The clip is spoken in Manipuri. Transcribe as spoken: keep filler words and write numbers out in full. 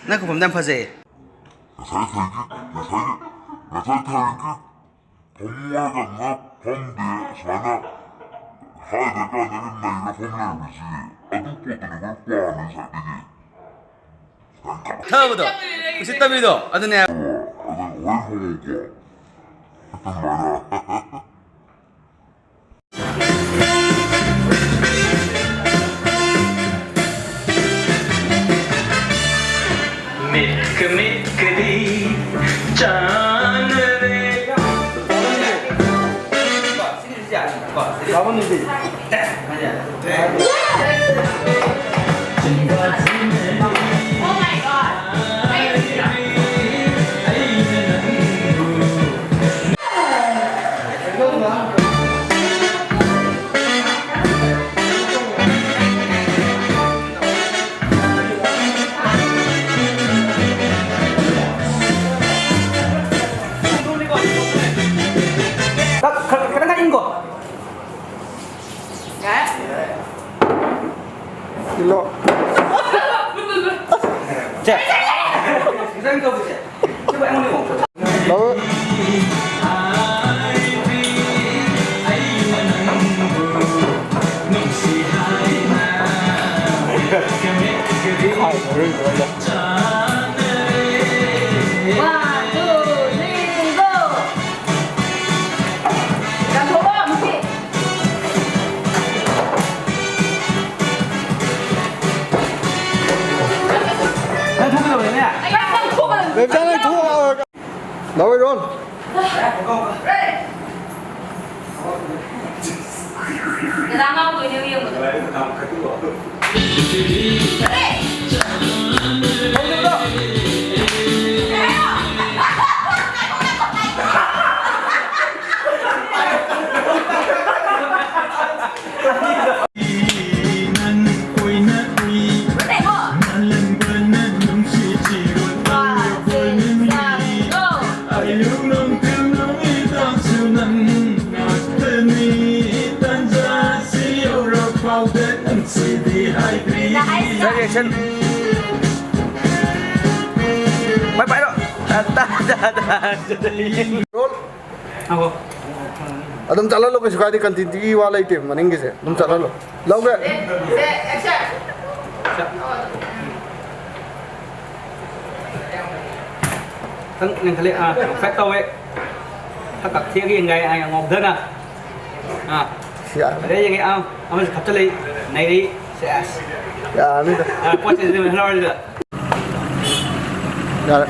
ꯅꯪ ꯈꯨꯝꯐꯝꯗꯣ ꯌꯥꯝ ꯐꯖꯩꯌꯦ꯫ ꯉꯁꯥꯏ ꯊꯣꯏꯒꯤ, ꯉꯁꯥꯏꯒꯤ, ꯉꯁꯥꯏ ꯊꯣꯏꯒꯤ ꯐꯃꯨꯡ ꯍꯥꯏꯔꯀꯥꯟꯗ ꯐꯝꯗꯦ, ꯁꯨꯃꯥꯏꯅ ꯍꯥꯏꯗ꯭ꯔꯀꯥꯟꯗꯒ ꯅꯩꯔ ꯐꯝ ꯂꯩꯔꯝꯃꯤꯁꯤ, ꯑꯗꯨ ꯄꯣꯠꯇꯨꯅꯦ ꯑꯩꯈꯣꯏ ꯄꯥꯝꯃꯤꯁꯦ ꯉꯁꯥꯏꯗꯒꯤ꯫ ꯊꯕꯗꯣ, ꯎꯁꯤꯠꯇꯕꯤꯗꯣ, ꯑꯗꯨꯅꯦ꯫ ꯑꯗꯨ ꯍꯣꯏ ꯍꯣꯡꯉꯛꯄ꯫ ꯑꯗꯨꯃꯥꯏꯅ꯫ ꯃꯤꯠꯀ ꯃꯤꯠꯀꯗꯤ ꯆꯥꯟꯅꯔꯦ꯫ ꯏꯜꯂꯣ꯫ ꯆꯦ꯫ ꯂꯧ꯫ One, two, three, go! ꯆꯥꯊꯣꯛꯑꯣ, ꯃꯨꯊꯤ꯫ ꯅꯪ ꯊꯣꯛꯀꯗꯕꯅꯤꯅꯦ꯫ ꯅꯪ ꯊꯣꯛꯀꯗꯕꯅꯤ꯫ ꯕꯦꯝꯆꯥ, ꯅꯪ ꯊꯣꯛꯑꯣ꯫ ꯂꯥꯛꯑꯣ, ꯏꯔꯣꯟ꯫ ꯗꯗꯥ ꯉꯥꯎꯗꯣꯏꯅꯦ ꯌꯦꯡꯕꯗ꯫ Suggestion. Roll. ꯑꯗꯨꯝ ꯆꯠꯍꯜꯂꯣ, ꯀꯩꯁꯨ ꯀꯥꯏꯗꯦ, continuity ꯋꯥ ꯂꯩꯇꯦ, ꯃꯅꯤꯡꯒꯤꯁꯦ ꯑꯗꯨꯝ ꯆꯠꯍꯜꯂꯣ꯫ ꯂꯧꯒꯦ꯫ ꯈꯤꯇꯪ ꯂꯦꯡꯈꯠꯂꯦ, ꯑꯥ, ꯐ꯭ꯂꯦꯠ ꯇꯧꯋꯦ꯫ ꯈꯔ ꯀꯛꯊꯦꯛꯑꯒ ꯌꯦꯡꯒꯥꯏ, ꯑꯥ, ꯌꯥꯝ ꯉꯧꯗꯅ꯫ ꯑꯥ꯫ ꯌꯥꯔꯦ꯫ ꯑꯗꯩ ꯌꯦꯡꯉꯦ, ꯑꯥ, ꯑꯃꯁꯨ ꯈꯞꯆꯜꯂꯛꯏ, ꯅꯩꯔꯛꯏ꯫ ꯁꯦꯁ꯫ ꯌꯥꯔꯅꯤꯗ꯫ ꯑꯥ, ꯄꯣꯠꯁꯦ ꯑꯗꯨꯝ ꯍꯔꯥꯎꯔꯤꯗ꯫ ꯌꯥꯔꯦ꯫